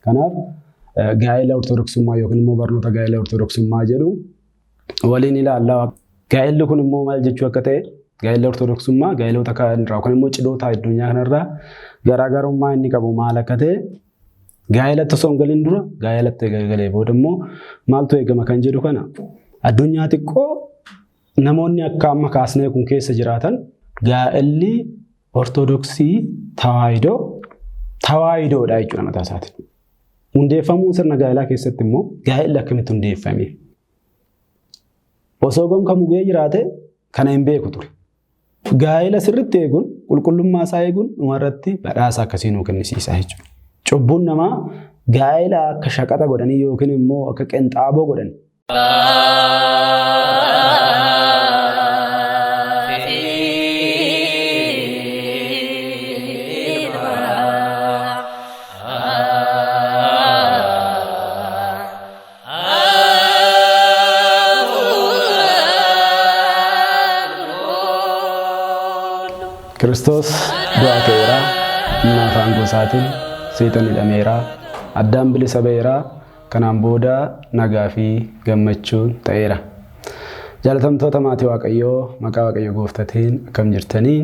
Kanaaf gaa'ela Ortodoksummaa yookiin immoo barnoota gaa'ela Ortodoksummaa jedhu waliin ilaalla. Gaa'elli kun immoo maal jechuu akka ta'e, gaa'elli Ortodoksummaa gaa'eloota kaan irraa yookaan immoo cidhoota addunyaa kanarraa garaagarummaa inni qabu maal akka ta'e, gaa'elatti osoo hin galin dura, gaa'elatti galee booda immoo maaltu eegama kan jedhu kana, addunyaa xiqqoo namoonni akka amma kaasnee kun keessa jiraatan, gaa'elli Ortodoksii Tawaahidoo Tawaahidoodha jechuudha mataa isaatiin. Hundeeffamuu sirna gaa'elaa keessatti immoo gaa'elli akkamitti hundeeffame? Osoo gonka mugee jiraate kana hin beeku ture. Gaa'ela sirriitti eeguun, qulqullummaa isaa eeguun dhumarratti badhaasa akkasii nuu kennisiisa jechuudha. Cubbuun namaa gaa'ela akka shaqaxa godhanii yookiin immoo akka qinxaaboo godhan. Kiristoos du'aa ka'eera, humna afaan gosaatiin seexan hidhameera, addaan bilisa ba'eera, kanaan booda nagaa fi gammachuun ta'eera. Jaalatamtoota maatii Waaqayyoo, maqaa Waaqayyo gooftatiin akkam jirtanii?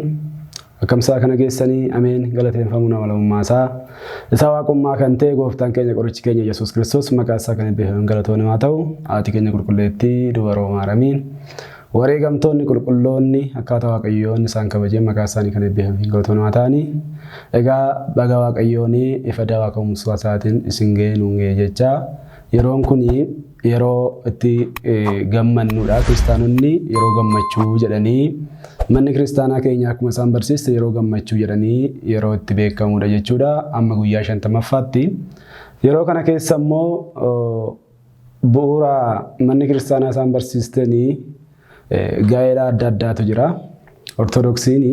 Akkamsaa kana geessanii? Ameen. Galateeffamuu nama lammummaa isaa. Isaa waaqummaa kan ta'e gooftaan keenya, qorichi keenya Yesuus Kiristoos maqaa isaa kan eebbifaman galatoon haa ta'u. Haati keenya qulqulleettii dubaroo Maaramiin, wareegamtoonni qulqulloonni akkaataa Waaqayyoon isaan kabajeen maqaa isaanii kan eebbifaman galatoon haa ta'ani. Egaa baga Waaqayyoon ifa dawaa ka'umsa isaatiin isin ga'ee nuun ga'e jecha, yeroon kun yeroo itti gammannudha. Kiristaanonni yeroo gammachuu jedhanii, manni kiristaanaa keenya akkuma isaan barsiiste yeroo gammachuu jedhanii yeroo itti beekamudha jechuudha. Amma guyyaa 50ffaatti. Yeroo kana keessa immoo bu'uura manni kiristaanaa isaan barsiistanii gaa'ela adda addaatu jira. Ortodoksiin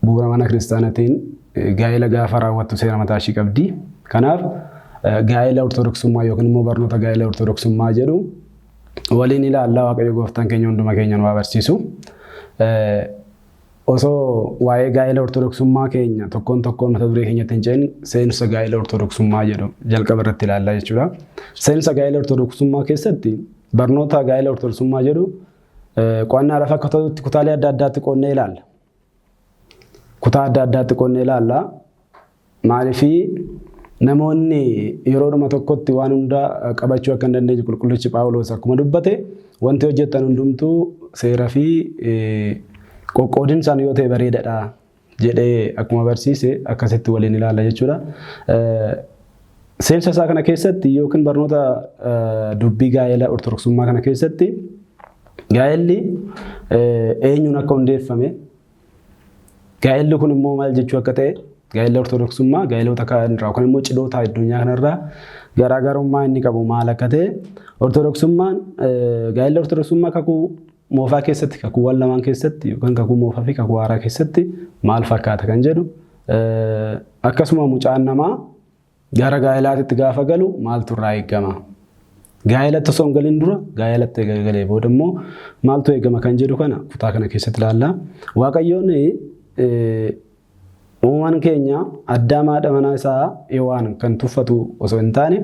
bu'uura mana kiristaanaatiin gaa'ela gaafa raawwattu seera mataa ishii qabdi. Kanaaf gaa'ela Ortodoksummaa yookiin immoo barnoota gaa'ela Ortodoksummaa jedhu waliin ilaallaa. Waaqayyo gooftaan keenya hunduma keenya nu haa barsiisu. Osoo waa'ee gaa'ela Ortodoksummaa keenya tokkoon tokkoon mata duree keenyatti hin ce'in, seensa gaa'ela Ortodoksummaa jedhu jalqaba irratti ilaallaa jechuudha. Seensa gaa'ela Ortodoksummaa keessatti barnoota gaa'ela Ortodoksummaa jedhu qo'annaadhaaf akka ta'utti kutaalee adda addaatti qoonnee ilaalla. Kutaa adda addaatti qoonnee ilaalla. Maaliifii namoonni yeroodhuma tokkotti waan hunda qabachuu akka hin dandeenye qulqullichi Phaawulos akkuma dubbate, wanti hojjettan hundumtuu seera fi qoqqoodinsaan yoo ta'e bareedadha jedhee akkuma barsiise, akkasitti waliin ilaalla jechuudha. Seensa isaa kana keessatti yookiin barnoota dubbii gaa'ela Ortodoksummaa kana keessatti gaa'elli eenyuun akka hundeeffame, gaa'elli kun immoo maal jechuu akka ta'e, gaa'elli Ortodoksummaa gaa'eloota kaan irraa yookaan immoo cidhoota addunyaa kanarraa garaagarummaa inni qabu maal akka ta'e, Ortodoksummaan, gaa'elli Ortodoksummaa kakuu moofaa keessatti, kakuuwwan lamaan keessatti yookaan kakuu moofaa fi kakuu haaraa keessatti maal fakkaata kan jedhu, akkasuma mucaan namaa gara gaa'elaatitti gaafa galu maaltu irraa eegama? Gaa'elatti osoo hin galin dura, gaa'elatti galee booda immoo maaltu eegama kan jedhu kana kutaa kana keessatti ilaalla. Waaqayyoon uumaan keenya Addaam haadha manaa isaa Hewaan kan tuffatu osoo hin taane,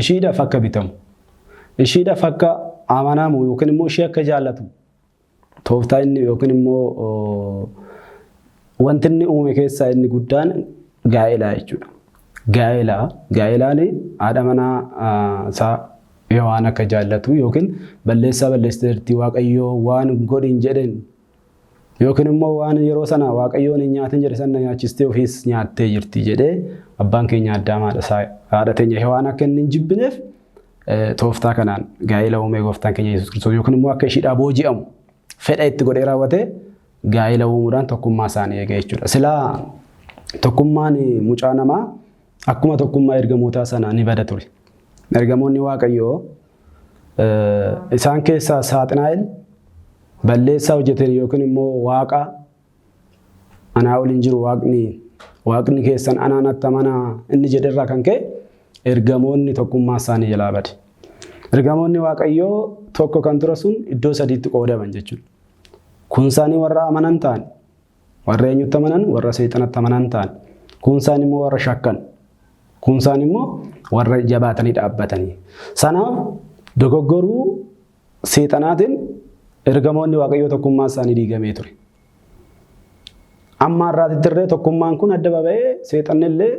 ishiidhaaf akka bitamu, ishiidhaaf akka amanamu yookiin immoo ishee akka jaallatu tooftaa inni yookiin immoo wanti inni uume keessaa inni guddaan gaa'elaa jechuudha. Gaa'elaa gaa'elaan haadha manaa isaa Hewaan akka jaallatu, yookiin balleessaa balleessiteerti, Waaqayyoo waan godhin jedheen yookiin immoo waan yeroo sana Waaqayyoon hin nyaatin jedhe sana nyaachistee ofiis nyaattee jirti jedhee abbaan keenya Addaam haadha isaa, haadha teenya Hewaan akka inni hin jibbineef tooftaa kanaan gaa'ela uumee gooftaan keenya Yesuus Kiristoos, yookiin immoo akka ishiidhaa booji'amu fedha itti godhee raawwatee gaa'ela uumuudhaan tokkummaa isaanii eege jechuudha. Silaa tokkummaan mucaa namaa akkuma tokkummaa ergamootaa sana ni bada ture. Ergamoonni Waaqayyoo isaan keessaa Saaxinaa'el balleessaa hojjeteen yookiin immoo Waaqa anaa waliin jiru, waaqni keessan anaa natti amanaa inni jedherraa kan ka'e ergamoonni tokkummaa isaanii jalaa bade. Ergamoonni Waaqayyoo tokko kan ture sun iddoo sadiitti qoodaman jechuudha. Kun isaanii warra amanan ta'an, warra eenyutti amanan, warra seexanatti amanan ta'an. Kun isaan immoo warra shakkan. Kunsaan immoo warra jabaatanii dhaabbatanii. Sanaaf dogoggoruu seexanaatiin ergamoonni Waaqayyoo tokkummaa isaanii diigamee ture. Amma har'aatitti illee tokkummaan kun adda baba'ee seexanni illee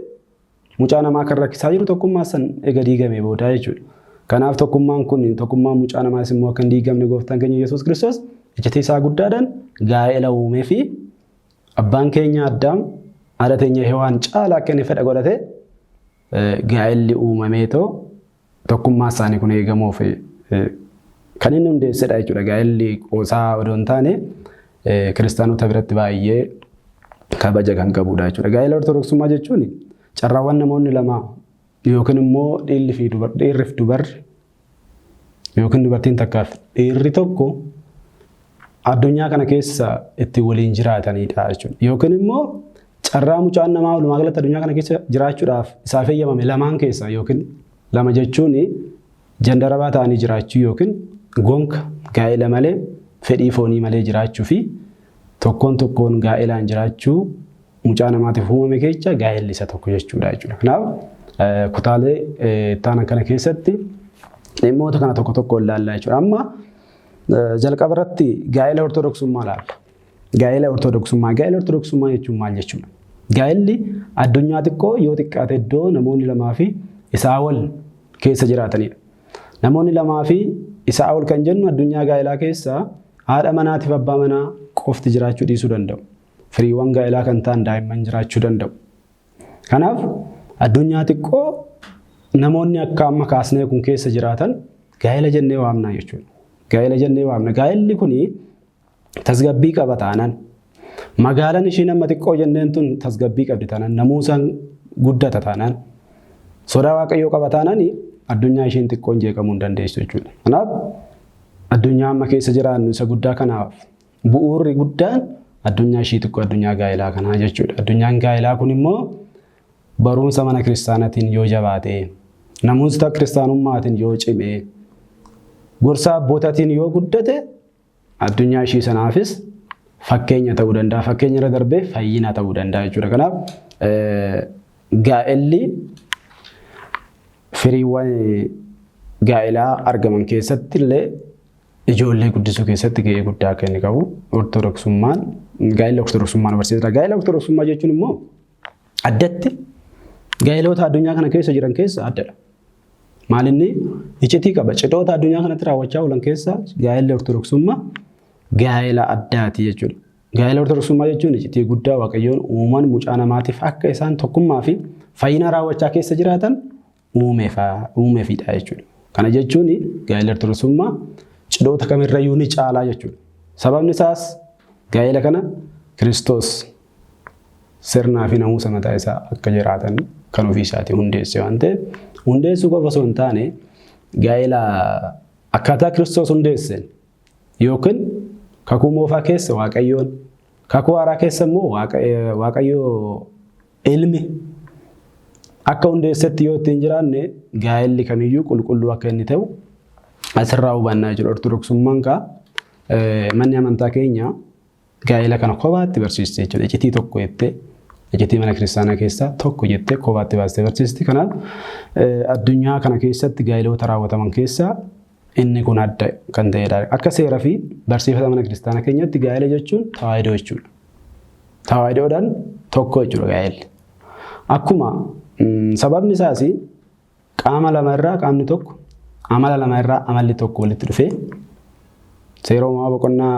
mucaa namaa kan rakkisaa jiru tokkummaa san ega diigamee booda jechuudha. Kanaaf tokkummaan kun tokkummaan mucaa namaas immoo akka hin diigamne gooftaan keenya Yesuus Kiristoos iccitii isaa guddaadhaan gaa'ela uumee fi abbaan keenya Addaam haadha teenya Hewaan caalaa akka inni fedha godhate gaa'elli uumameetoo tokkummaa isaanii kun eegamuuf kan inni hundeessedha jechuudha. Gaa'elli qoosaa odoo hin taane kiristaanota biratti baay'ee kabaja kan qabudha jechuudha. Gaa'ela Ortodoksummaa jechuun carraawwan namoonni lama yookiin immoo dhiirri fi dubarri yookiin dubartiin takkaaf dhiirri tokko addunyaa kana keessa itti waliin jiraatanidha jechuudha. Yookiin immoo carraa mucaan namaa walumaa galatti addunyaa kana keessa jiraachuudhaaf isaaf eeyyamame lamaan keessa yookiin lama jechuun jandarabaa ta'anii jiraachuu yookiin gonka gaa'ela malee fedhii foonii malee jiraachuu fi tokkoon tokkoon gaa'elaan jiraachuu mucaa namaatiif uumame keessa gaa'elli isa tokko jechuudha jechuudha. Kanaaf kutaalee itti kana keessatti dhimmoota kana tokko tokko ilaalla jechuudha. Amma jalqaba irratti gaa'ela Ortodoksummaa ilaalla. Gaa'ela Ortodoksummaa. Gaa'ela Ortodoksummaa jechuun maal jechuudha? Gaa'elli addunyaa xiqqoo yoo xiqqaate iddoo namoonni lamaa fi isaa ol keessa jiraatanidha. Namoonni lamaa fi isaa ol kan jennu addunyaa gaa'elaa keessa haadha manaatiif abbaa manaa qofti jiraachuu dhiisuu danda'u. Firiiwwan gaa'elaa kan ta'an daa'imman jiraachuu danda'u. Kanaaf addunyaa xiqqoo namoonni akka amma kaasnee kun keessa jiraatan gaa'ela jennee waamna jechuudha. Gaa'ela jennee waamna. Gaa'elli kuni tasgabbii qaba taanaan magaalaan ishiin amma xiqqoo jenneen tun tasgabbii qabdi taanaan namuusaan guddata taanaan sodaa Waaqayyoo qaba taanaan addunyaa ishiin xiqqoon jeeqamuu hin dandeessu jechuudha. Kanaaf addunyaa amma keessa jiraannu isa guddaa kanaaf bu'uurri guddaan addunyaa ishii xiqqoo addunyaa gaa'elaa kanaa jechuudha. Addunyaan gaa'elaa kun immoo barumsa mana kiristaanaatiin yoo jabaate, namuusa kiristaanummaatiin yoo cime, gorsa abbootaatiin yoo guddate addunyaa ishii sanaafis fakkeenya ta'uu danda'a. Fakkeenya irra darbee fayyina ta'uu danda'a jechuudha. Kanaaf gaa'elli firiiwwan gaa'elaa argaman keessatti illee ijoollee guddisuu keessatti gahee guddaa akka inni qabu Ortodoksummaan gaa'ela Ortodoksummaan barsiisa. Gaa'ela Ortodoksummaa jechuun immoo addatti gaa'eloota addunyaa kana keessa jiran keessa addadha. Maalinni iccitii qaba. Cidhoota addunyaa kanatti raawwachaa oolan keessa gaa'elli Ortodoksummaa gaa'ela addaati jechuudha. Gaa'ela Ortodoksummaa jechuun iccitii guddaa Waaqayyoon uuman mucaa namaatiif akka isaan tokkummaa fi fayyina raawwachaa keessa jiraatan uumeefidha jechuudha. Kana jechuun gaa'ela Ortodoksummaa cidhoota kamirrayyuu ni caalaa jechuudha. Sababni isaas gaa'ela kana Kiristoos sirnaa fi namuusa mataa isaa akka jiraatan kan ofii isaatii hundeesse waan ta'eef hundeessuu qofa osoo hin taane gaa'ela akkaataa Kiristoos hundeesseen yookiin kakuu moofaa keessa Waaqayyoon kakuu haaraa keessa immoo Waaqayyo ilmi akka hundeessetti yoo ittiin jiraanne gaa'elli kamiyyuu qulqulluu akka inni ta'u asirraa hubannaa jechuudha. Ortodoksummaan kaa manni amantaa keenya gaa'ela kana kophaatti barsiisti jechuudha. Iccitii tokko jettee iccitii mana kiristaanaa keessaa tokko jettee kophaatti baastee barsiisti. Kanaaf addunyaa kana keessatti gaa'eloota raawwataman keessaa inni kun adda kan ta'edha. Akka seera fi barsiifata mana kiristaanaa keenyatti gaa'ela jechuun tawaahidoo jechuudha. Tawaahidoodhaan tokko jechuudha gaa'elli. Akkuma sababni isaas qaama lama irraa qaamni tokko amala lama irraa amalli tokko walitti dhufee seera uumamaa boqonnaa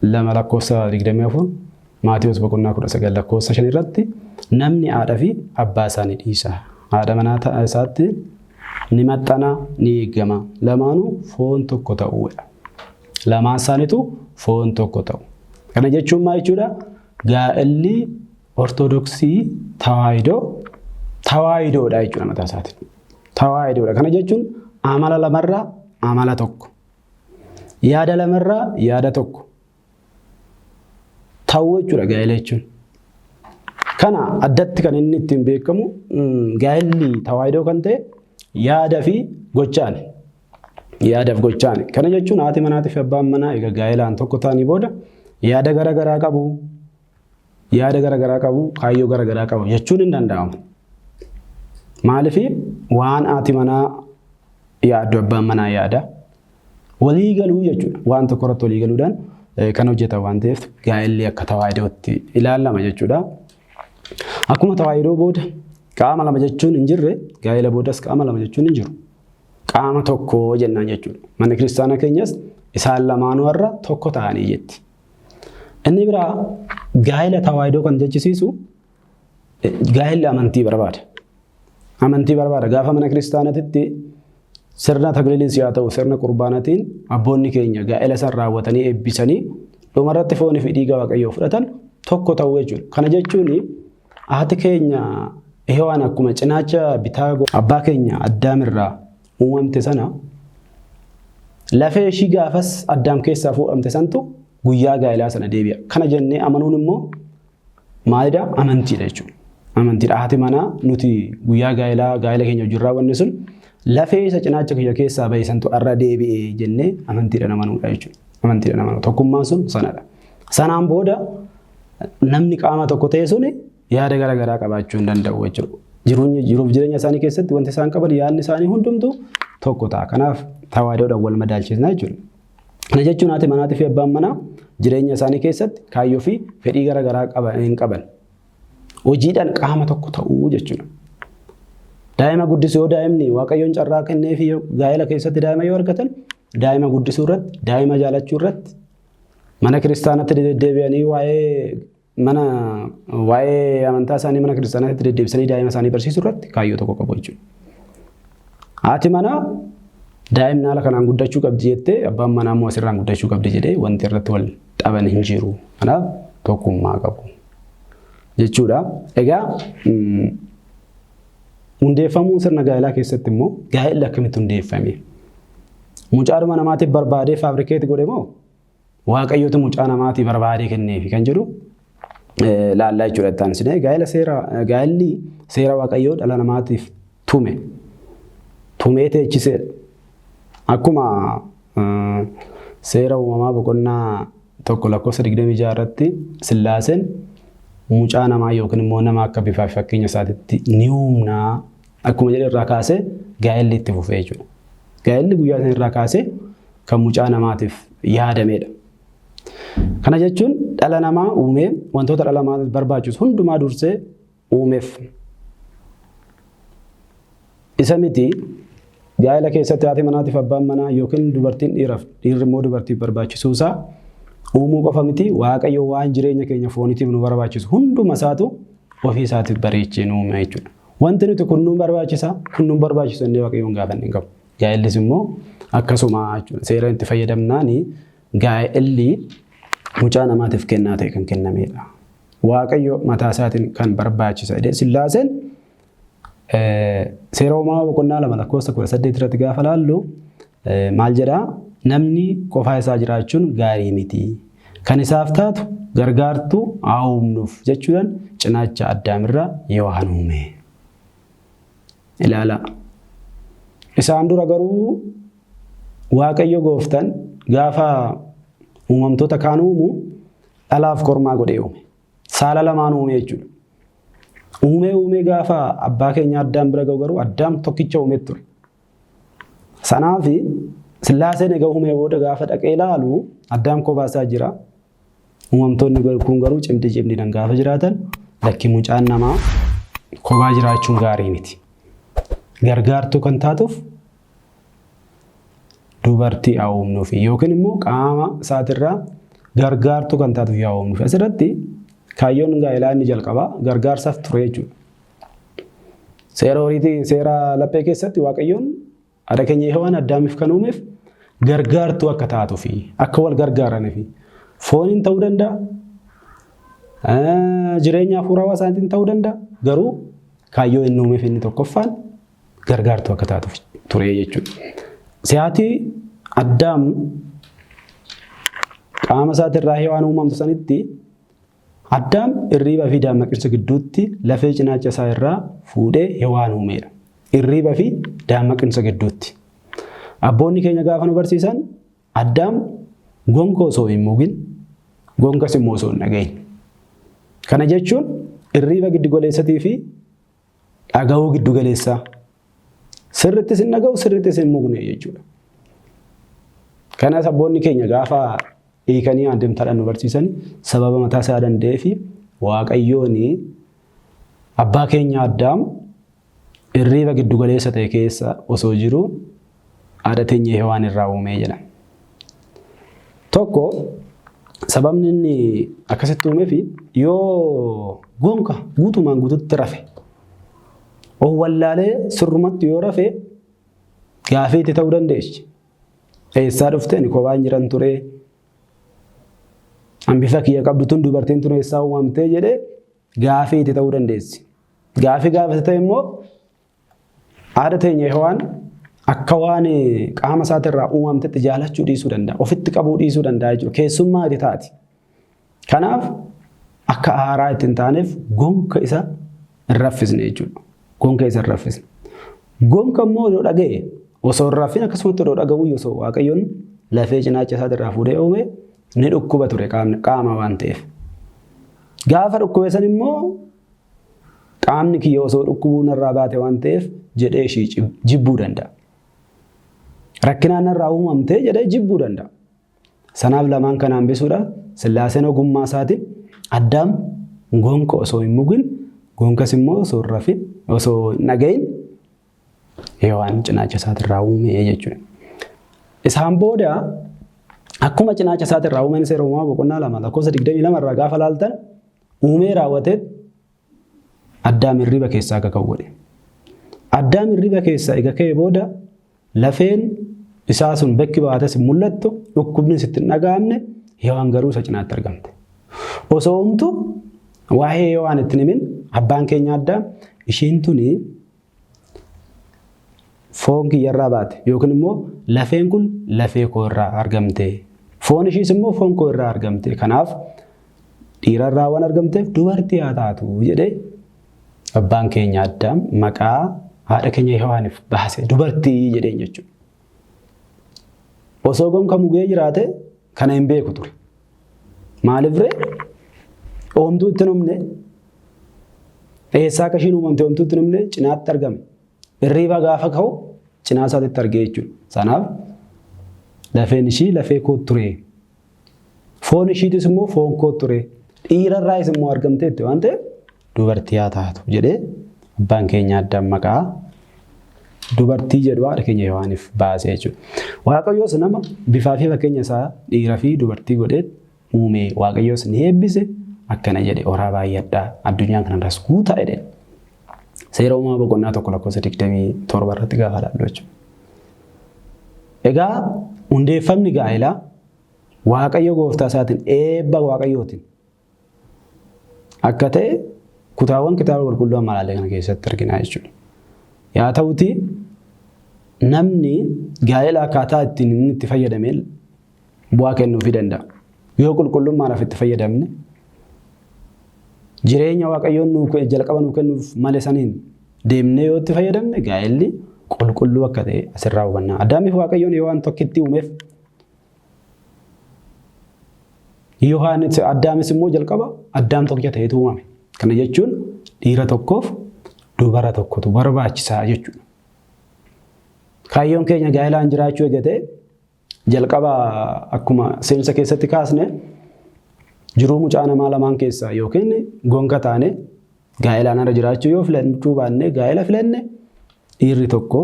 2 lakkoofsa 24 Maatiyoos boqonnaa 19 lakkoofsa 5 irratti namni haadha fi abbaa isaa ni dhiisa. Haadha manaa isaatti ni maxxana ni eegama. Lamaanuu foon tokko ta'uudha. Lamaan isaaniitu foon tokko ta'u. Kana jechuun maal jechuudha? Gaa'elli Ortodoksii tawaahidoo tawaahidoodha jechuudha mataa isaatiin. Tawaahidoodha. Kana jechuun amala lamarraa amala tokko. Yaada lamarraa yaada tokko. Ta'uu jechuudha gaa'ela jechuun. Kana addatti kan inni ittiin beekamu gaa'elli tawaahidoo kan ta'e yaada fi gochaani. Yaadaaf gochaani. Kana jechuun haati manaatii fi abbaan manaa egaa gaa'elaan tokko ta'anii booda yaada garaagaraa qabu. Yaada garaagaraa qabu, kaayyoo garaagaraa qabu jechuun hin danda'amu. Maaliif waan haati manaa yaaddu abbaan manaa yaada. Walii galuu jechuudha. Waan tokko irratti walii galuudhaan kan hojjetan waan ta'eef gaa'elli akka tawaahidootti ilaalama jechuudha. Akkuma tawaahidoo booda qaama lama jechuun hin jirre gaa'ela boodas qaama lama jechuun hin jiru. Qaama tokko jennaan jechuudha. Manni kiristaanaa keenyas isaan lamaanuu har'a tokko ta'anii jetti. Inni biraa gaa'ela tawaahidoo kan jechisiisu gaa'elli amantii barbaada. Amantii barbaada. Gaafa mana kiristaanaatitti sirna tagliiliis yaa ta'u sirna qurbaanaatiin abboonni keenya gaa'ela san raawwatanii eebbisanii dhumarratti foonii fi dhiiga Waaqayyoo fudhatan tokko ta'uu jechuudha. Kana jechuun haati keenya Hewaan akkuma cinaacha bitaa abbaa keenya Addaamirraa uumamte sana lafee ishii gaafas Addaam keessaa fuudhamte santu guyyaa gaa'elaa sana deebi'a. Kana jennee amanuun immoo maalidha? Amantiidha jechuudha. Amantiidha. Haati manaa nuti guyyaa gaa'elaa gaa'ela keenya wajjin raawwanne sun lafee isa cinaacha kiyya keessaa bahe santu har'a deebi'e jennee amantiidhaan amanuudha jechuudha. Amantiidhaan amanuu. Tokkummaan sun sanadha. Sanaan booda namni qaama tokko ta'e suni yaada gara garaa qabaachuu hin danda'u jechuudha. Jiruuf jireenya isaanii keessatti wanti isaan qaban yaadni isaanii hundumtuu tokko ta'a. Kanaaf tawaayidoodhaan wal madaalchisna jechuudha. Kana jechuun haati manaatii fi abbaan manaa jireenya isaanii keessatti kaayyoo fi fedhii gara garaa hin qaban. Hojiidhaan qaama tokko ta'uu jechuudha. Daa'ima guddisuu yoo daa'imni Waaqayyoon carraa kennee fi gaa'ela keessatti daa'ima yoo argatan daa'ima guddisuu irratti, daa'ima jaalachuu irratti, mana kiristaanatti deddeebi'anii waa'ee mana waa'ee amantaa isaanii mana kiristaanaatti deddeebisanii daa'ima isaanii barsiisuu irratti kaayyoo tokko qabu jechuudha. Haati manaa daa'imni haala kanaan guddachuu qabdi jettee abbaan manaa immoo asirraan guddachuu qabdi jedhee wanti irratti wal dhaban hin jiru. Kanaaf tokkummaa qabu jechuudha. Egaa hundeeffamuu sirna gaa'elaa keessatti immoo gaa'elli akkamitti hundeeffame? Mucaadhuma namaatiif barbaadee faabrikeeti godhe moo Waaqayyotu mucaa namaatii barbaadee kenneefi kan jedhu laallaa jechuudha itti aansinee. Gaa'ela seera gaa'elli seera Waaqayyoo dhala namaatiif tume tumee teechiseedha. Akkuma seera uumamaa boqonnaa 1 lakkoofsa 26 irratti Sillaaseen mucaa namaa yookiin immoo nama akka bifaa fi fakkeenya isaatitti ni uumnaa akkuma jedhe irraa kaasee gaa'elli itti fufee jechuudha. Gaa'elli guyyaa sana irraa kaasee kan mucaa namaatiif yaadamedha. Kana jechuun dhala namaa uumee wantoota dhala namaatiif barbaachisu hundumaa dursee uumeef. Isa miti gaa'ela keessatti haati manaatiif abbaan manaa yookiin dubartiin dhiiraaf dhiirri immoo dubartiif barbaachisuu isaa uumuu qofa miti Waaqayyo waan jireenya keenya fooniitiif nu barbaachisu hunduma isaatu ofii isaatiif bareechee nu uume jechuudha. Wanti nuti kun nu barbaachisa kun nu barbaachisa jennee Waaqayyoon gaafanne hin qabu. Gaa'ellis immoo akkasuma jechuudha. Seera itti fayyadamnaani gaa'elli mucaa namaatiif kennaa ta'e kan kennamedha. Waaqayyo mataa isaatiin kan barbaachisa jedhee Sillaaseen seera uumamaa boqonnaa 2 lakkoofsa 18 irratti gaafa laallu maal jedhaa? Namni qofaa isaa jiraachuun gaarii miti. Kan isaaf taatu gargaartuu haa uumnuuf jechuudhaan cinaacha Addaamirraa Yihowaan uume. Ilaalaa. Isaan dura garuu Waaqayyo gooftan gaafa uumamtoota kaan uumu dhalaaf kormaa godhee uume. Saala lamaan uume jechuudha. Uumee uumee gaafa abbaa keenya Addaam bira ga'u garuu Addaam tokkicha uumee ture. Sanaaf Sillaaseen egaa uumee booda gaafa dhaqee ilaalu Addaam kophaa isaa jira. Uumamtoonni kun garuu cimdii cimdiidhaan gaafa jiraatan lakki mucaan namaa kophaa jiraachuun gaarii miti. Gargaartuu kan taatuuf dubartii haa uumnuufi yookiin immoo qaama isaatirraa gargaartuu kan taatuuf haa uumnuufi. Asirratti kaayyoon gaa'elaa inni jalqabaa gargaarsaaf ture jechuudha. Seera horiitii seera laphee keessatti Waaqayyoon haadha keenya Yihowaan Addaamiif kan uumeef gargaartuu akka taatuufi akka wal gargaaraniifi fooniin ta'uu danda'a, jireenya hafuurawaa isaaniitiin ta'uu danda'a. Garuu kaayyoo inni uumeef inni tokkoffaan gargaartuu akka taatuuf ture jechuudha. Siyaatii Addaam qaama isaatirraa Hewaan uumamtu sanitti Addaam irriiba fi daammaqinsa gidduutti lafee cinaacha isaa irraa fuudhee Hewaan uumeera. Irriiba fi daammaqinsa gidduutti. Abboonni keenya gaafa nu barsiisan Addaam gonka osoo hin mugin gonkas immoo osoo hin dhagahin. Kana jechuun irriiba giddu galeessatii fi Dhaga'uu giddu galeessaa. Sirrittis hin dhaga'u, sirrittis hin mugne jechuudha. Kanas abboonni keenya gaafa hiikanii andimtaadhaan nu barsiisan sababa mataa isaa danda'ee fi Waaqayyoon abbaa keenya Addaam hirriiba giddu galeessa ta'e keessa osoo jiru haadha teenya Hewaan irraa uumee jedha. Tokko sababni inni akkasitti uumeef yoo gonka guutumaan guututti rafe of wallaalee sirrumatti yoo rafe gaafii itti ta'uu dandeessi. Eessaa dhufte ani kophaan jiran ture. An bifa kiyya qabdu tun dubartiin tun eessaa uumamtee jedhee gaafii itti ta'uu dandeessi. Gaafii gaafate ta'e immoo haadha teenya Hewaan akka waan qaama isaatirraa uumamtetti jaalachuu dhiisuu danda'a. Ofitti qabuu dhiisuu danda'a jechuudha. Keessummaa itti taati. Kanaaf akka aaraa itti hin taaneef gonka isa hin raffisne jechuudha. Gonka isa hin raffisne. Gonka immoo yoo dhaga'e osoo hin raffin akkasumatti odoo dhaga'uu osoo Waaqayyoon lafee cinaacha isaatirraa fuudhee uume ni dhukkuba ture qaama waan ta'eef. Gaafa dhukkube san immoo qaamni kiyya osoo dhukkubuu narraa baate waan ta'eef jedhee ishii jibbuu danda'a. Rakkinaan narraa uumamtee jedhee jibbuu danda'a. Sanaaf lamaan kana hambisuudhaaf Sillaaseen ogummaa isaatiin Addaam gonka osoo hin mugin gonkas immoo osoo hin rafin osoo hin dhagahin Hewaan cinaacha isaatirraa uume jechuudha. Isaan booda akkuma cinaacha isaatirraa uumeen seera uumamaa boqonnaa 2 lakkoofsa 22 irraa gaafa laaltan uumee raawwatee Addaam hirriba keessaa akka ka'u godhe. Addaam hirriba keessaa ega ka'e booda lafeen isaa sun bakki baates hin mul'attu, dhukkubnis itti hin dhaga'amne, Hewaan garuu isa cinaatti argamte. Osoo homtuu waa'ee Hewaan itti himin abbaan keenya Addaam isheen tuni foon kiyyarraa baate yookiin immoo lafeen kun lafee koo irraa argamte. Foon ishiis immoo foon koo irraa argamte. Kanaaf dhiirarraa waan argamteef dubartii haa taatu jedhee abbaan keenya Addaam maqaa haadha keenya Hewaaniif baase dubartii jedheen jechuudha. Osoo gonka mugee jiraate kana hin beeku ture. Maaliif ree? Oomtuu itti humne eessaa akka ishiin uumamte oomtuu itti humne cinaatti argame. Hirriibaa gaafa ka'u cinaa isaatitti argee jechuudha. Sanaaf lafeen ishii lafee koo ture. Foon ishiitis immoo foon koo ture. Dhiirarraayis immoo argamteetti waan ta'eef dubartii haa taatu jedhee abbaan keenya Addaam maqaa dubartii jedhu haadha keenya Hewaaniif baasee jechuudha. Waaqayyoos nama bifaa fi fakkeenya isaa dhiira fi dubartii godhee uume. Waaqayyoos ni eebbise akkana jedhe horaa baay'adhaa addunyaan kanarras guutaa jedhe. Seera uumamaa boqonnaa 1 lakkoofsa 27 irratti gaafa ilaallu jechuudha. Egaa hundeeffamni gaa'elaa Waaqayyo gooftaa isaatiin eebba Waaqayyootiin akka ta'e kutaawwan kitaaba qulqulluu amma ilaalle kana keessatti argina jechuudha. Yaa ta'uti namni gaa'ela akkaataa ittiin inni itti fayyadame bu'aa kennuufii danda'a. Yoo qulqullummaadhaaf itti fayyadamne jireenya Waaqayyoon nuu jalqaba nuu kennuuf male saniin deemnee yoo itti fayyadamne gaa'elli qulqulluu akka ta'e asirraa hubanna. Addaamiif Waaqayyoon yoo waan tokkitti uumeef Yohaanis Addaamis immoo jalqaba Addaam tokkicha ta'etu uumame. Kana jechuun dhiira tokkoof dubara tokkotu barbaachisaa jechuudha. Kaayyoon keenya gaa'ilaan jiraachuu eegatee jalqaba akkuma seensa keessatti kaasne jiruu mucaa namaa lamaan keessaa yookiin gonka taane gaa'ilaan irra jiraachuu yoo filachuu baanne gaa'ila filanne dhiirri tokko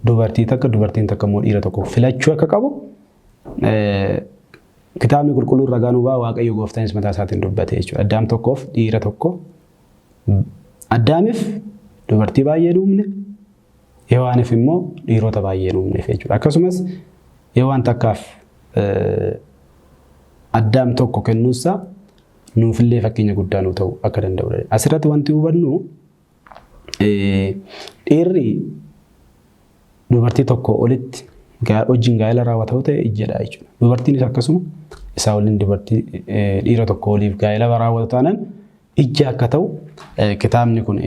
dubartii takka dubartiin takka immoo dhiira tokko filachuu akka qabu kitaabni qulqulluun ragaa nu ba'a Waaqayyo gooftaanis mataa isaatiin dubbate jechuudha. Addaam tokkoof dhiira tokko Addaamiif dubartii baay'ee uumne Hewaaniif immoo dhiirota baay'ee uumneef jechuudha. Akkasumas Hewaan takkaaf Addaam tokko kennuunsaa nuufillee fakkeenya guddaa nuu ta'uu akka danda'udha. Asirratti wanti hubannu dhiirri dubartii tokko olitti wajjin gaa'ela raawwata ta'e ijjadha jechuudha. Dubartiinis akkasuma isaa waliin dubartii dhiira tokko oliif gaa'ela raawwatu taanaan ijja akka ta'u kitaabni kun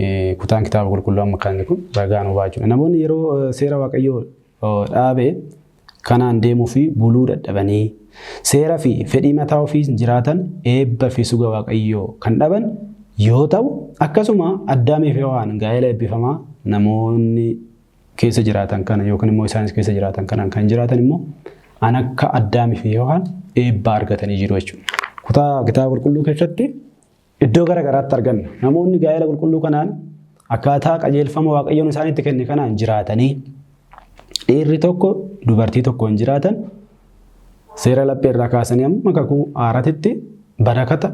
kutaan kitaaba qulqulluu amma kaanne kun ragaa nu ba'a jechuudha. Namoonni yeroo seera Waaqayyoo dhaabe kanaan deemuu fi buluu dadhabanii seera fi fedhii mataa ofii jiraatan eebba fi suga Waaqayyoo kan dhaban yoo ta'u, akkasuma Addaamii fi Hewaan gaa'ela eebbifamaa namoonni keessa jiraatan kana yookiin immoo isaanis keessa jiraatan kanaan kan jiraatan immoo an akka Addaamii fi Hewaan eebba argatanii jiru jechuudha. Kutaa kitaaba qulqulluu keessatti iddoo gara garaatti arganna. Namoonni gaa'ela qulqulluu kanaan akkaataa qajeelfama Waaqayyoon isaanitti kenne kanaan jiraatanii dhiirri tokko dubartii tokkoon jiraatan seera laphee irraa kaasanii amma kakuu haaraatitti barakata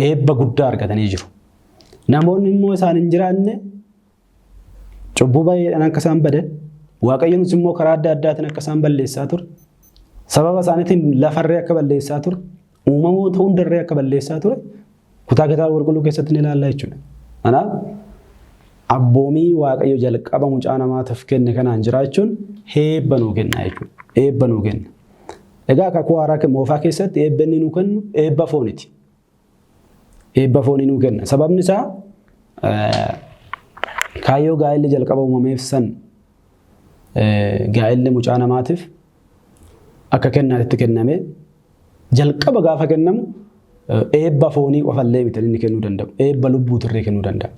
eebba guddaa argatanii jiru. Namoonni immoo isaan hin jiraanne cubbuu baay'eedhaan akka isaan badan, Waaqayyoon immoo karaa adda addaatiin akka isaan balleessaa ture, sababa isaaniitiin lafarree akka balleessaa ture, uumamoota hundarree akka balleessaa ture kutaa kitaaba qulqulluu keessatti ni ilaalla jechuudha. Kanaaf abboomii Waaqayyo jalqaba mucaa namaatiif kenne kanaan jiraachuun eebba nuu kenna jechuudha. Eebba nuu kenna. Egaa kakuu haaraa moofaa keessatti eebba inni nuu kennu eebba fooniti. Eebba foonii nuu kenna. Sababni isaa kaayyoo gaa'elli jalqaba uumameef san gaa'elli mucaa namaatiif akka kennaatitti kenname jalqaba gaafa kennamu eebba foonii qofallee miti inni kennuu danda'u. Eebba lubbuutirree kennuu danda'a.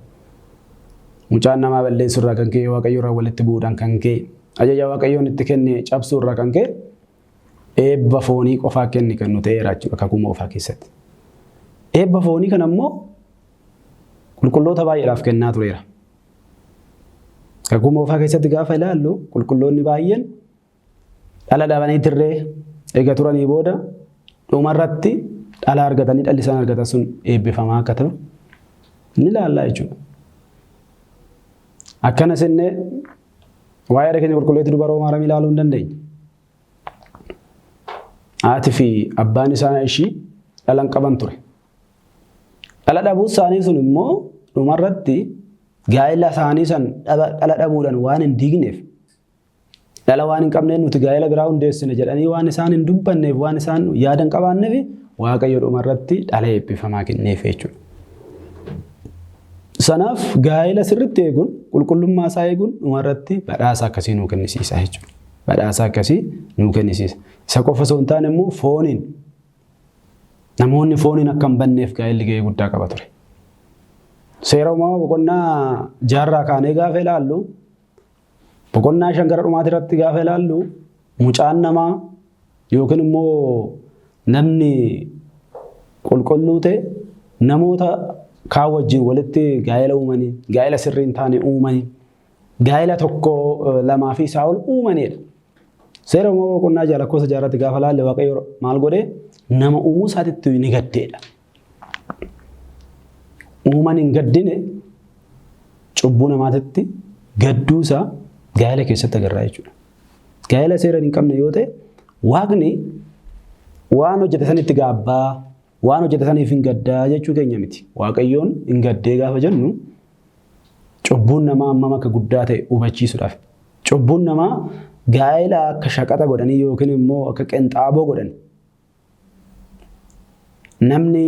Mucaan namaa balleessuu irraa kan ka'e, Waaqayyo irraa walitti bu'uudhaan kan ka'e, ajaja Waaqayyoon itti kenne cabsuu irraa kan ka'e eebba foonii qofaa kenni kennu ta'eera jechuudha kakuu moofaa keessatti. Eebba foonii kana immoo qulqulloota baay'eedhaaf kennaa tureera. Kakuu moofaa keessatti gaafa ilaallu qulqulloonni baay'een dhala dhabanii tirree eega turanii booda dhumarratti dhala argatanii dhalli isaan argatan sun eebbifamaa akka ta'u ni ilaalla jechuudha. Akkanas innee waa'ee haadha keenya qulqulleettii dubaroo Maariyaam ilaaluu hin dandeenye. Haati fi abbaan isaa ishii dhala hin qaban ture. Dhala dhabuu isaanii sun immoo dhumarratti gaa'ela isaanii san dhala dhabuudhaan waan hin diigneef, dhala waan hin qabneef nuti gaa'ela biraa hundeessine jedhanii waan isaan hin dubbanneef, waan isaan yaada hin qabaanneef Waaqayyo dhumarratti dhala eebbifamaa kenneef jechuudha. Sanaaf gaa'ela sirriitti eeguun, qulqullummaa isaa eeguun dhumarratti badhaasa akkasii nuu kennisiisa jechuudha. Badhaasa akkasii nuu kennisiisa. Isa qofa osoo hin taane immoo fooniin namoonni fooniin akka hin banneef gaa'elli gahee guddaa qaba ture. Seera uumamaa boqonnaa jaarraa kaanee gaafa ilaallu, boqonnaa 5 gara dhumaati irratti gaafa ilaallu, mucaan namaa yookiin immoo namni qulqulluu ta'e namoota kaan wajjin walitti gaa'ela uumanii, gaa'ela sirrii hin taane uumanii, gaa'ela tokko lamaa fi isaa ol uumanidha. Seera uumamaa boqonnaa 6 lakkoofsa 6 irratti gaafa laalle Waaqayyo maal godhee nama uumuu isaatitti ni gaddeedha. Uuman hin gaddine, cubbuu namaatitti gadduu isaa gaa'ela keessatti agarra jechuudha. Gaa'ela seera hin qabne yoo ta'e Waaqni waan hojjete sanitti gaabbaa, waan hojjete saniif hin gaddaa jechuu keenya miti. Waaqayyoon hin gaddee gaafa jennu cubbuun namaa hammam akka guddaa ta'e hubachiisuudhaaf. Cubbuun namaa gaa'ela akka shaqaxa godhanii yookiin immoo akka qinxaaboo godhan. Namni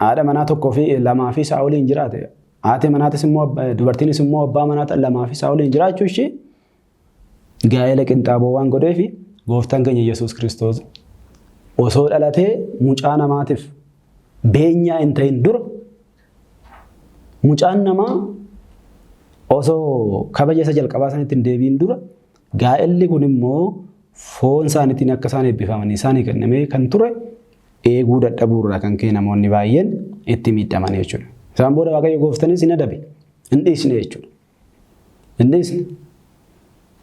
haadha manaa tokkoo fi lamaa fi isaa oliin jiraate, haati manaatis immoo dubartiinis immoo abbaa manaa lamaa fi isaa oliin jiraachuu ishee gaa'ela qinxaaboo waan godheef, gooftaan keenya Yesuus Kiristoos osoo dhalatee mucaa namaatiif beenyaa hin ta'in dura, mucaan namaa osoo kabaja isa jalqabaa sanitti hin deebiin dura, gaa'elli kun immoo foon isaaniitiin akka isaan eebbifamanii isaanii kennamee kan ture eeguu dadhabuu irraa kan ka'e namoonni baay'een itti miidhaman jechuudha. Isaan booda Waaqayyo gooftanis hin adabe, hin dhiisne jechuudha. Hin dhiisne.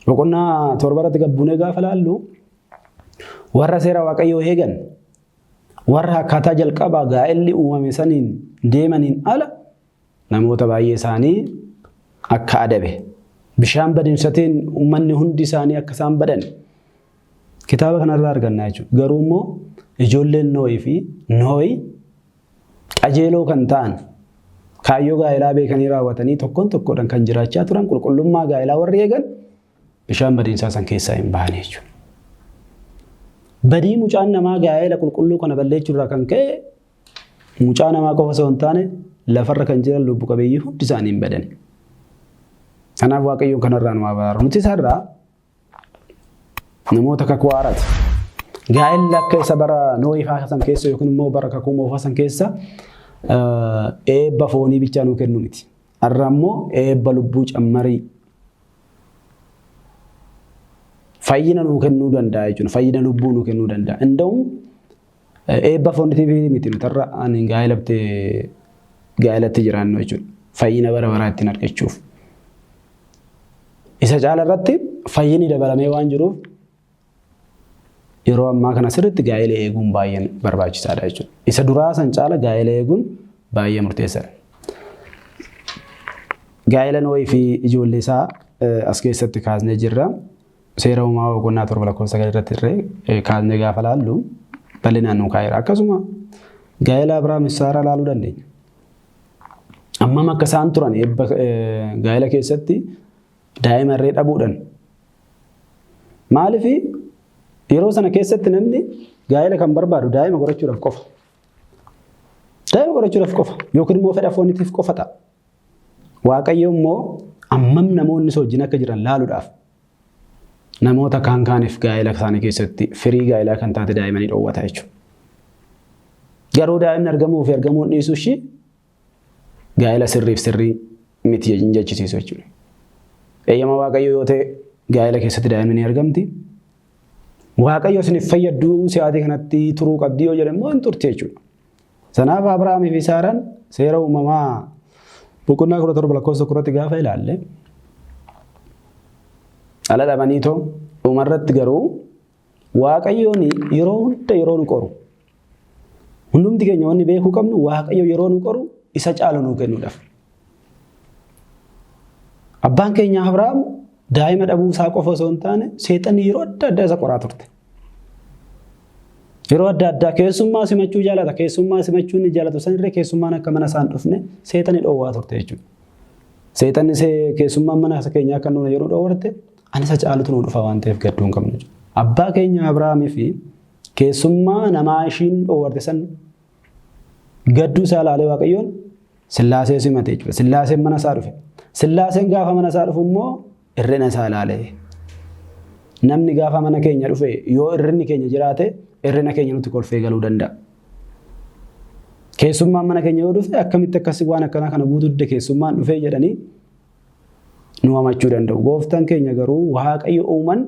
Boqonnaa 7 irratti gabbuunee gaafa laallu warra seera Waaqayyoo eegan, warra akkaataa jalqabaa gaa'elli uumame saniin deemaniin ala namoota baay'ee isaanii akka adabe, bishaan badinsatiin uummanni hundi isaanii akka isaan badan kitaaba kanarraa arganna jechuudha. Garuu immoo ijoolleen Noohii fi Noohi qajeeloo kan ta'an, kaayyoo gaa'elaa beekanii raawwatanii tokkoon tokkoodhaan kan jiraachaa turan, qulqullummaa gaa'elaa warri eegan bishaan badiinsaa san keessaa hin bahan jechuudha. Badii mucaan namaa gaa'ela qulqulluu kana balleechuurraa kan ka'e mucaa namaa qofa osoo hin taane lafarra kan jiran lubbu qabeeyyii hundi isaanii hin badan. Kanaaf Waaqayyoon kanarraa nu haa baraaru. Nuti isarraa namoota kakuu haaraati. Gaa'elli akka isa bara Noohii fa'aa san keessa yookiin immoo bara kakuu moofaa san keessa Eebba foonii bichaa nuu kennu miti. Har'a immoo eebba lubbuu cammarii fayyina nuu kennuu danda'a jechuudha. Fayyina lubbuu nuu kennuu danda'a. Inda'u eebba fooniitiif miti nuti har'a ani gaa'elatti jiraannu jechuudha. Fayyina bara baraa ittiin argachuuf. Isa caala irratti fayyinni dabalamee waan jiruuf yeroo ammaa kana sirriitti gaa'ela eeguun baay'ee barbaachisaadha jechuudha. Isa duraa san caala gaa'ela eeguun baay'ee murteessaadha. Gaa'ela Nohii fi ijoollee isaa as keessatti kaasnee jirra. Seera uumamaa boqonnaa 7 lakkoofsa 9 irratti illee kaasnee gaafa laallu bal'inaan nu kaa'eera. Akkasuma gaa'ela Abiraam fi Saaraa laaluu dandeenya. Ammam akka isaan turan eebba gaa'ela keessatti daa'ima irree dhabuudhaan. Maaliif yeroo sana keessatti namni gaa'ela kan barbaadu daa'ima gorachuudhaaf qofa. Daa'ima gorachuudhaaf qofa yookiin immoo fedha fooniitiif qofa ta'a. Waaqayyo immoo ammam namoonni isa wajjin akka jiran laaluudhaaf namoota kaan kaaniif gaa'ela isaanii keessatti firii gaa'elaa kan taate daa'ima ni dhoowwata jechuudha. Garuu daa'imni argamuu fi argamuun dhiisuu ishii gaa'ela sirriif sirrii miti hin jechisiisu jechuudha. Eeyyama Waaqayyo yoo ta'e gaa'ela keessatti daa'imni ni argamti. Waaqayyo isiniif fayyaduu si'aatii kanatti turuu qabdi yoo jedhe immoo hin turti jechuudha. Sanaaf Abrahaamii fi Saaraan seera uumamaa boqonnaa 17 lakkoofsa 1 irratti gaafa ilaalle dhala dhabanii too dhumarratti garuu Waaqayyoon yeroo hunda yeroo nu qoru hundumti keenya wanni beekuu qabnu Waaqayyo yeroo nu qoru isa caalu nuu kennuudhaaf. Abbaan keenya Abrahaam daa'ima dhabuu isaa qofa osoo hin taane seexanni yeroo adda addaa isa qoraa turte. Yeroo adda addaa keessummaa simachuu jaalata. Keessummaa simachuu inni jaalatu sanirra keessummaan akka mana isaan dhufne seexanni dhoowwaa turte jechuudha. Seexanni keessummaan mana keenyaa akka nuun yeroo dhoowwarte ani isa caalutu nu dhufa waan ta'eef gadduu hin qabnu jechuudha. Abbaa keenya Abrahaamii fi keessummaa namaa ishiin dhoowwarte san gadduu isaa ilaalee Waaqayyoon Sillaasee simate jechuudha. Sillaaseen mana isaa dhufe. Sillaaseen gaafa mana isaa dhufu immoo hir'ina isaa ilaalee. Namni gaafa mana keenya dhufe yoo hir'inni keenya jiraate hir'ina keenya nutti kolfee galuu danda'a. Keessummaan mana keenya yoo dhufe akkamitti akkasii waan akkanaa kana guutuu didde keessummaan dhufee jedhanii nu hamachuu danda'u. Gooftaan keenya garuu Waaqayyo uuman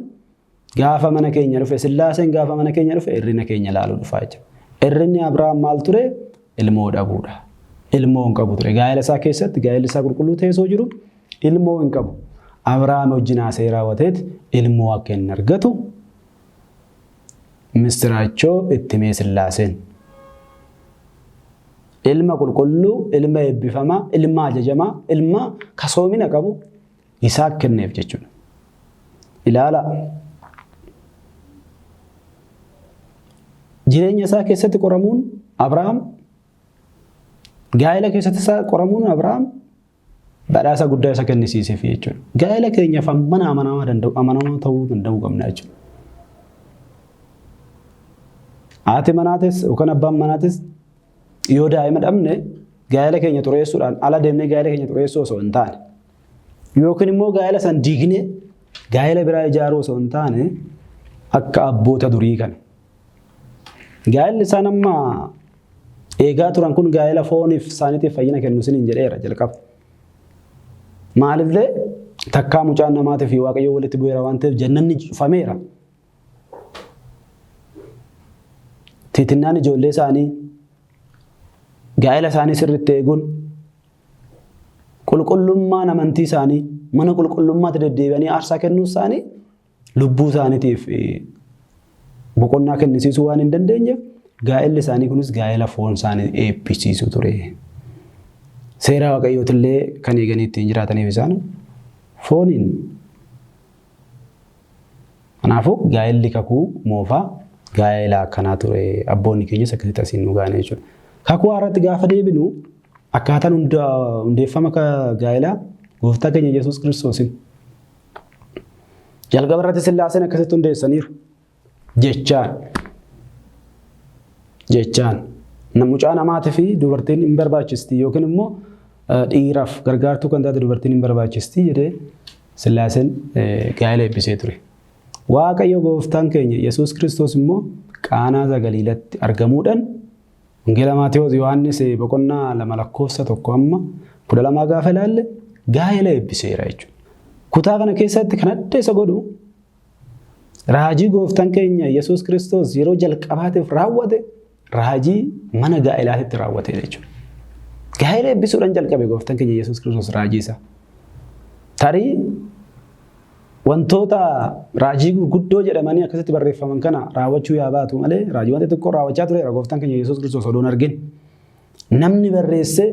gaafa mana keenya dhufe Sillaaseen gaafa mana keenya dhufe hir'ina keenya ilaaluu dhufaa jechuudha. Hir'inni Abrahaam maal ture? Ilmoo dhabuudha. Ilmoo hin qabu ture. Gaa'ela isaa keessatti gaa'elli isaa qulqulluu ta'ee osoo jiru ilmoo hin qabu. Abrahaam wajjin haasa'ee raawwateet ilmoo akka inni argatu mistiraachoo itti himee Sillaaseen. Ilma qulqulluu, ilma eebbifamaa, ilma ajajamaa, ilma kasoomina qabu Yisaaq kenneef jechuudha. Ilaala. Jireenya isaa keessatti qoramuun Abrahaam, gaa'ela keessatti isaa qoramuun Abrahaam badhaasa guddaa isa kennisiiseef jechuudha. Gaa'ela keenyaaf hammana amanamaa danda'u amanamaa ta'uu danda'uu qabna jechuudha. Haati manaatis yookaan abbaan manaatis yoo daa'ima dhabne gaa'ela keenya xureessuudhaan ala deemnee gaa'ela keenya xureessuu osoo hin taane yookiin immoo gaa'ela san diignee gaa'ela biraa ijaaruu osoo hin taane akka abboota durii kana. Gaa'elli isaan amma eegaa turan kun gaa'ela fooniif isaaniitiif fayyina kennu isiniin jedheera jalqaba. Maalillee takkaa mucaan namaatii fi Waaqayyoo walitti bu'eera waan ta'eef jannanni cufameera. Tiitinnaan ijoollee isaanii gaa'ela isaanii sirriitti eeguun qulqullummaan amantii isaanii mana qulqullummaatti deddeebi'anii aarsaa kennuu isaanii lubbuu isaaniitiif boqonnaa kennisiisuu waan hin dandeenyeef gaa'elli isaanii kunis gaa'ela foon isaanii eebbisiisu ture. Seera Waaqayyootillee kan eeganii ittiin jiraataniif isaan fooniin. Kanaafuu gaa'elli kakuu moofaa gaa'ela akkanaa ture. Abboonni keenyas akkasitti asiin nu ga'an jechuudha. Kakuu haaraatti gaafa deebinu akkaataan hundeeffama gaa'elaa gooftaa keenya Yesuus Kiristoosiin. Jalqaba irratti Sillaaseen akkasitti hundeessaniiru. Jechaan. Jechaan. Mucaa namaatii fi dubartiin hin barbaachisti yookiin immoo dhiiraaf gargaartuu kan taate dubartiin hin barbaachisti jedhee Sillaaseen gaa'ela eebbisee ture. Waaqayyo gooftaan keenya Yesuus Kiristoos immoo Qaanaa Galiilatti argamuudhaan Wangeela Maatewos Yohaannis boqonnaa 2 lakkoofsa 1 amma 12 gaafa ilaalle gaa'ela eebbiseera jechuudha. Kutaa kana keessatti kan adda isa godhu raajii gooftaan keenya Yesuus Kiristoos yeroo jalqabaatiif raawwate raajii mana gaa'elaatitti raawwatedha jechuudha. Gaa'ela eebbisuudhaan jalqabe gooftaan keenya Yesuus Kiristoos raajii isaa. Tarii wantoota raajii gurguddoo jedhamanii akkasitti barreeffaman kana raawwachuu yaa baatu malee raajii wanta xiqqoo raawwachaa tureera gooftaan keenya Yesuus Kiristoos odoo hin argin. Namni barreessee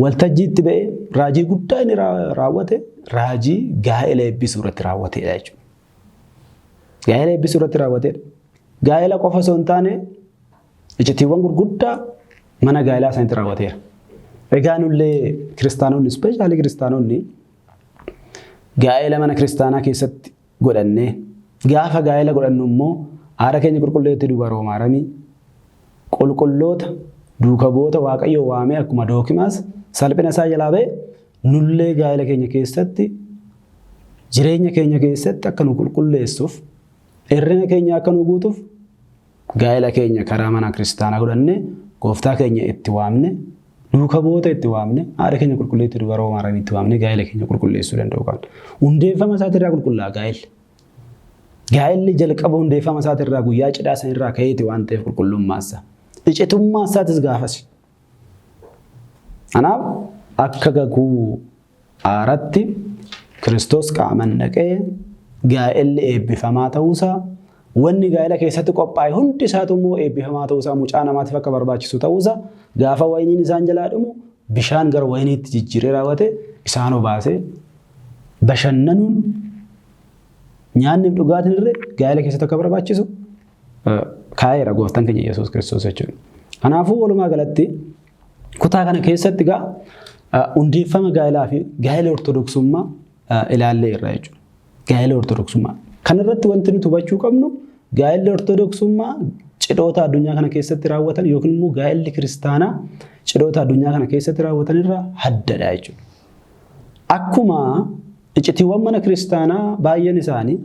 waltajjiitti ba'ee raajii guddaa inni raawwate raajii gaa'ela eebbisuu irratti raawwatedha jechuudha. Gaa'ela eebbisuu irratti raawwatedha. Gaa'ela qofa osoo hin taane iccitiiwwan gurguddaa mana gaa'elaa isaaniitti raawwateera. Egaa nullee kiristaanonni, especially kiristaanonni, gaa'ela mana kiristaanaa keessatti godhannee gaafa gaa'ela godhannu immoo haadha keenya qulqulleetti dubaroo maaramii qulqulloota duuka bu'oota Waaqayyoo waamee akkuma Dookimaas salphina isaa jalaa ba'e, nullee gaa'ela keenya keessatti, jireenya keenya keessatti akka nu qulqulleessuuf, hir'ina keenya akka nu guutuuf, gaa'ela keenya karaa mana kiristaanaa godhannee, gooftaa keenya itti waamne, duuka bu'oota itti waamne, haadha keenya qulqulleetti dubaroo maaramii itti waamne gaa'ela keenya qulqulleessuu danda'u qabna. Hundeeffama isaatirraa qullaa gaa'elli. Gaa'elli jalqaba hundeeffama isaatirraa guyyaa cidhaa sanirraa ka'eeti waan ta'eef qulqullummaasa. Icitummaa isaatis gaafas. Kanaaf akka kakuu haaratti Kiristoos qaaman dhaqee gaa'elli eebbifamaa ta'uusaa, wanni gaa'ela keessatti qophaa'e hundi isaatu immoo eebbifamaa ta'uusaa, mucaa namaatiif akka barbaachisu ta'uusaa, gaafa wayiniin isaan jalaa dhumu bishaan gara wayiniitti jijjiiree raawwate isaan obaasee bashannanuun, nyaanni fi dhugaatiin illee gaa'ela keessatti akka barbaachisu kaa'eera gooftaan keenya Yesuus Kiristoos jechuudha. Kanaafuu walumaa galatti kutaa kana keessatti gaa hundeeffama gaa'elaa fi gaa'ela ortodoksummaa ilaallee irra jechuudha. Gaa'ela ortodoksummaa. Kanarratti wanti nuti hubachuu qabnu gaa'elli ortodoksummaa cidhoota addunyaa kana keessatti raawwatan yookiin immoo gaa'elli kiristaanaa cidhoota addunyaa kana keessatti raawwatan irraa addadha jechuudha. Akkuma icitiiwwan mana kiristaanaa baay'een isaanii,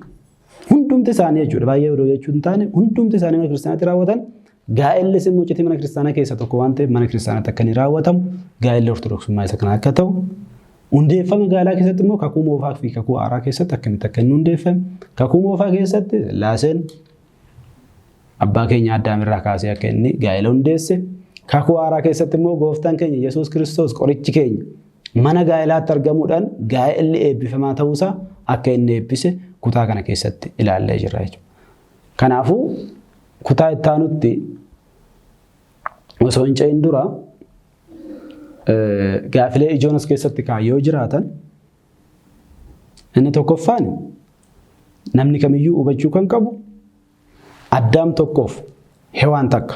hundumti isaanii jechuudha, baay'ee odoo jechuu hin taane, hundumti isaanii mana kiristaanaatti raawwatan, gaa'ellis immoo icitii mana kiristaanaa keessaa tokko waan ta'eef mana kiristaanaatti akka inni raawwatamu, gaa'elli ortodoksummaa isa kana akka ta'u, hundeeffama gaa'elaa keessatti immoo kakuu moofaa fi kakuu haaraa keessatti akkamitti akka inni hundeeffame, kakuu moofaa keessatti Sillaaseen abbaa keenya Addaam irraa kaasee akka inni gaa'ela hundeesse, kakuu haaraa keessatti immoo gooftaan keenya Yesuus Kiristoos qorichi keenya mana gaa'elaatti argamuudhaan gaa'elli eebbifamaa ta'uusaa akka inni eebbise kutaa kana keessatti ilaallee jirra jechuudha. Kanaafuu kutaa itti aanutti osoo hin ce'in dura gaafilee ijoon as keessatti kaayyoo jiraatan, inni tokkoffaan namni kamiyyuu hubachuu kan qabu Addaam tokkoof Hewaan takka.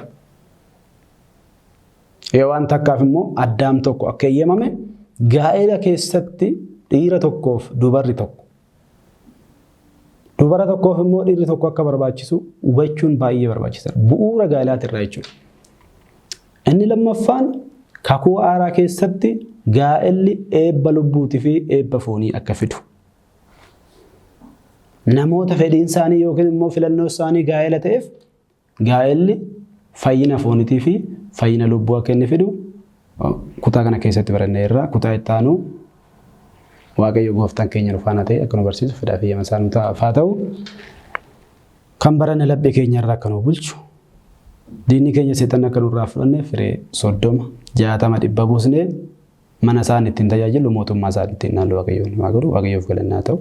Hewaan takkaaf immoo Addaam tokko akka eeyyamame, gaa'ela keessatti dhiira tokkoof dubarri tokko, dubara tokkoof immoo dhiirri tokko akka barbaachisu hubachuun baay'ee barbaachisaadha. Bu'uura gaa'elaatirraa jechuudha. Inni lammaffaan kakuu haaraa keessatti gaa'elli eebba lubbuutii fi eebba foonii akka fidu. Namoota fedhiin isaanii yookiin immoo filannoo isaanii gaa'ela ta'eef gaa'elli fayyina fooniitii fi fayyina lubbuu akka inni fidu kutaa kana keessatti baranneerra. Kutaa itti aanu Waaqayyo gooftaan keenya nu faana ta'e akka nu barsiisu fedhaa fi eeyyama isaa nu haa ta'u. Kan baranne laphee keenya irraa akka nu bulchu, diinni keenya seexanni akka nurraa fudhanne, firee 30, 60, 100 buusnee mana isaan ittiin tajaajilu, mootummaa isaan ittiin naannoo Waaqayyoon haa godhu. Waaqayyoof galannaa ta'u.